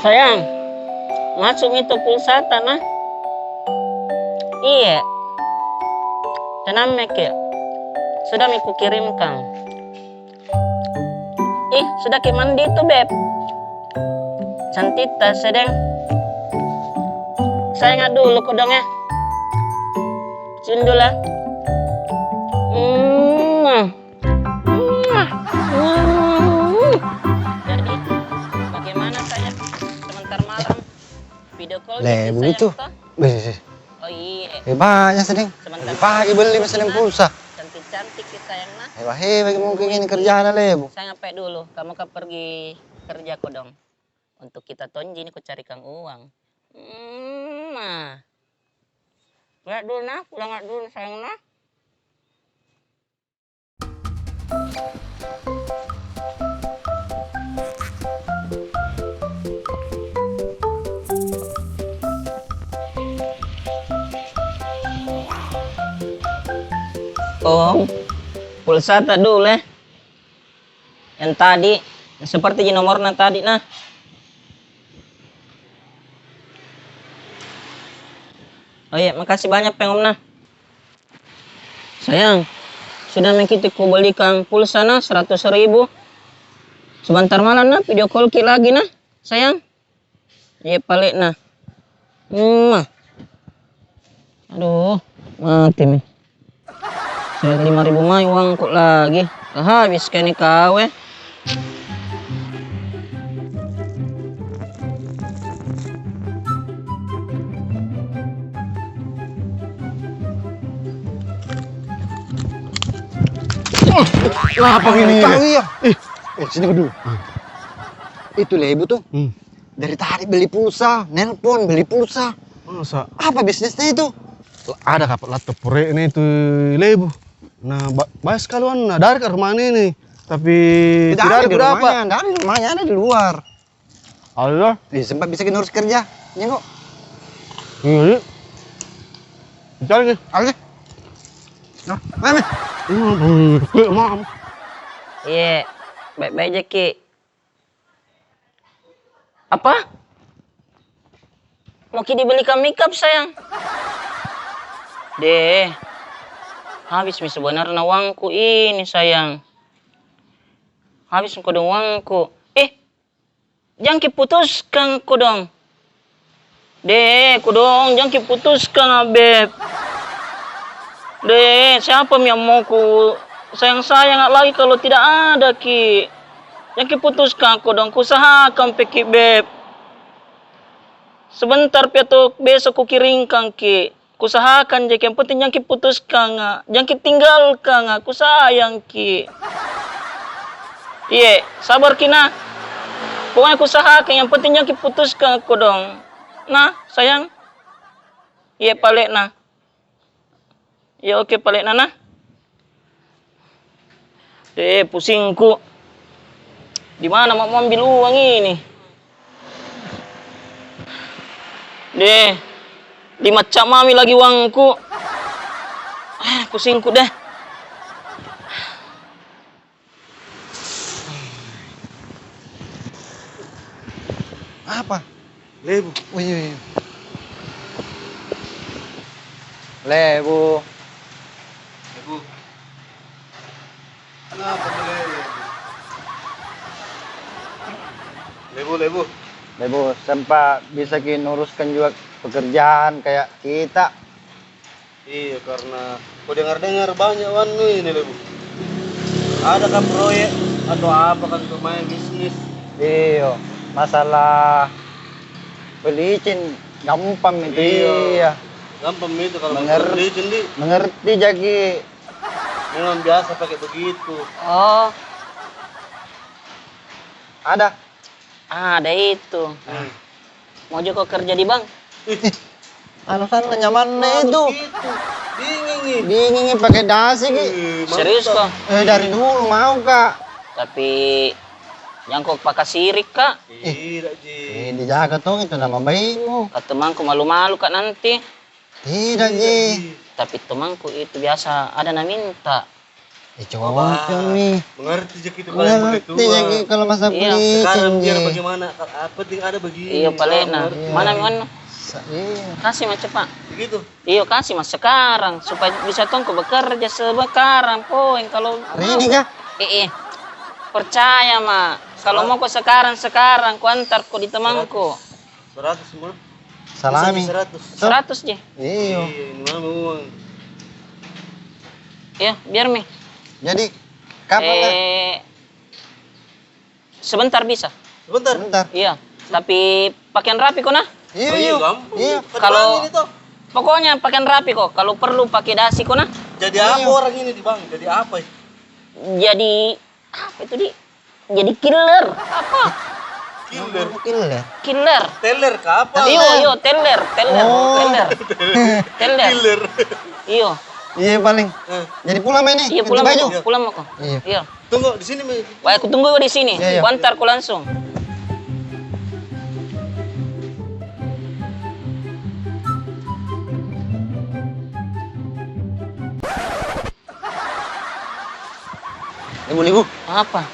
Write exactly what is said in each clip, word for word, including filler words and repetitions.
Sayang, masuk mi itu pulsa ta nah. Iye. Tenang meki. Sudah mi kukirimkan. Ih, sudah ki mandi itu, Beb. Cantik ta sedeng. Sayang dulu kodong ya. Cium dulu ya. Hmm. Jadi, bagaimana saya sebentar malam video call gitu, sayang, toh? Beh, beh. Oh iya. Eh, banyak sedeng. Sebentar malam. Pagi beli masih pulsa. Cantik-cantik ki, sayang nah. Hebat, hebat mungkin ini kerjaan, Lebu. Saya ngapain dulu? Kamu kan pergi kerja kodong. Untuk kita tonji ini kucarikan uang. Hmm, nah. Lihat dulu nah, pulang lihat dulu, sayang nah. Om, pulsa ta dulu eh. Yang tadi, seperti ji nomorna tadi nah. Oh iya, makasih banyak peng Om nah. Sayang, sudah mengkiti ku belikan pulsa nah seratus ribu. Sebentar malam nah video call ki lagi nah, sayang. Iya pale nah. Hmm. Aduh, mati mi. Saya lima ribu mai uangku lagi. Habis kah ini kau eh. Kenapa ini? Tahu iya. Ih. Eh, sini kau dulu. Ah. Itu Lebu tuh. Hmm. Dari tadi beli pulsa, nelpon, beli pulsa. Masa? Apa bisnisnya itu? Ada kapal laptop proyeknya itu Lebu. Nah, ba-, baik sekali wan, nah, dari ke rumah ini nih. Tapi tidak ada di rumahnya, tidak ada di rumahnya, ada di luar. Allah. Ih, sempat bisa ngurus kerja. Jenguk. Iya, iya. Cari ke? Oke. Nah, mana? Hmm, hmm, hmm, mam. Iya, baik-baik aja ki. Apa? Mau ki dibelikan makeup, sayang? Deh, habis mi sebenarnya uangku ini, sayang. Habis mi kodong uangku. Eh, jang ki putuskan kodong. Deh, kodong, jang ki putuskan, Beb. Deh, siapa mi yang mau ku sayang-sayang lagi kalau tidak ada ki? Jang ki putuskan kodong, ku usahakan pe ki, Beb. Sebentar pi atau besok ku kirimkan ki. Ku usahakan jaki, yang penting jang ki putuskan, ah. Jang ki tinggalkan, ah. Ku sayang ki. Iye, sabar ki nah. Pokoknya ku usahakan, yang penting jang ki putuskan kodong. Nah, sayang. Iye, pale nah. Iye, oke, pale nah, nah. Deh, pusingku. Di mana ma mau ambil uang ini? Deh, lima cap mami lagi uangku. Ah, pusingku deh. Apa? Lebu. Oh, iya, iya. Lebu. Lebu. Kenapa tuh, Lebu? Lebu, Lebu. Lebu, sempat bisa ki nuruskan juga pekerjaan kayak kita. Iya, karena ku dengar-dengar banyak anu ini, Lebu. Ada kah proyek atau apa kan untuk main bisnis? Iyo, masalah pelicin gampang itu, iya. Gampang itu kalau masalah pelicin, di. Mengerti jaki. Memang biasa pakai begitu. Oh. Ada. Ada itu. Hmm. Mau juga kau kerja di bank? Ih, alasan nyamannya itu. Dingin nih. Dingin nih, pakai dasi ki. Serius kau? Eh, dari dulu mau ka. Tapi jangko pakai sirik ka. Tidak ji. Eh, dijaga tong itu nama baikmu. Ka temanku malu-malu ka nanti. Tidak ji. Tapi temanku itu biasa ada na minta. Eh, coba mi. Mengerti je gitu kalau yang begitu. Mengerti je kalau masa polisi. Sekarang biar bagaimana, apa penting ada begini. Iya, palena. Mana mi anu? Kasih ma cepat. Begitu. Iyo, kasih ma sekarang supaya bisa tongko bekerja sekarang, poeng kalau ini kah? Eh, eh. Percaya ma, kalau mau ko sekarang, sekarang ku antar ko di temanku. Seratus semua. Salami. Seratus. Seratus je. Iyo. Iya, ini mana uang? Iya, biar mi. Jadi, kapan? Eh, sebentar bisa. Sebentar? Sebentar. Iya, tapi pakaian rapi ko nah. Iya, iya. Kalau pokoknya pakaian rapi ko. Kalau perlu pakai dasi ko nah. Jadi apa orang ini di bank? Jadi apa? Jadi apa itu di? Jadi killer. Apa? Killer. Killer. Teller kah apa? Iyo, iyo, teller, teller, teller. Teller. Killer. Iyo. Iya, paling. Jadi pulang ma ini. Iya, pulang ma ko. Pulang ma ko. Iya. Tunggu di sini mi. Baik, aku tunggu di sini. Iya, iya. Ku antar ko langsung. Lebu, Lebu. Apa?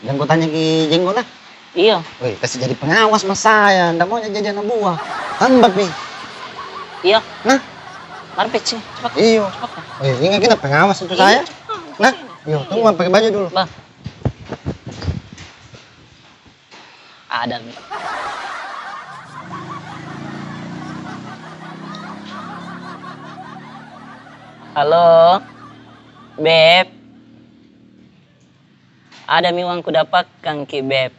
Jangko tanya ki Jenggo nah. Iyo. Weh, kasih jadi pengawas ma saya, ndak mau jadi anak buah. Tambah pi. Iyo. Nah. Mari pi, cepat. Iyo. Cepat. Weh, ingat kita pengawas itu saya. Nah, iyo, tunggu pakai baju dulu. Bah. Ada mi. Halo, Beb. Ada mi uang ku dapatkan ki, Beb.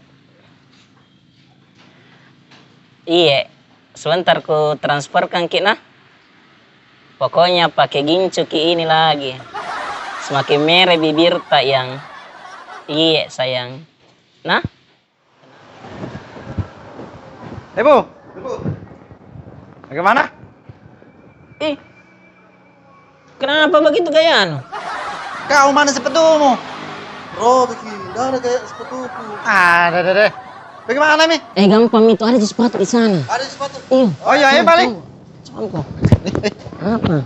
Iye, sebentar ku transferkan ki nah. Pokoknya pake gincu ki ini lagi. Semakin merah bibirta yang. Iye, sayang. Nah? Lebu. Bagaimana? Ih, kenapa begitu gayanu? Kau mana sepatumu? Robek ki, ndak ada gaya sepatuku. Ada, ada, ada. Bagaimana mi? Eh, gampang mi, itu ada ji sepatu di sana. Ada ji sepatu? Iya. Oh iya, eh, balik. Cepat ko. Apa?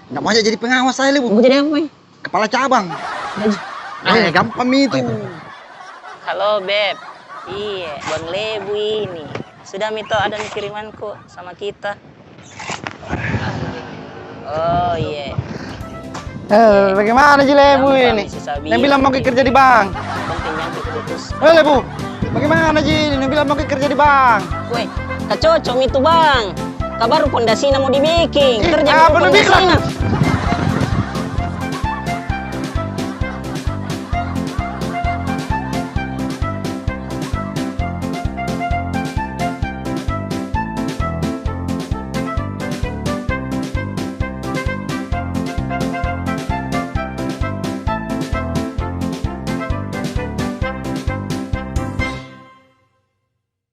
Ndak mau jadi pengawas saya, Lebu. Mau jadi apa mi? Kepala cabang. Eh, gampang mi itu. Halo, Beb. Iye, Bang Lebu ini. Sudah mi toh ada mi kirimanku sama kita. Oh, iye. Eh, bagaimana ji Lebu ini? Nang bilang mau ki kerja di bank. Eh, Lebu, bagaimana ji ini? Nang bilang mau ki kerja di bank. Weh, tak cocok mi itu, Bang. Ka baru pondasina mau dibikin. Kerja apa nu bilang?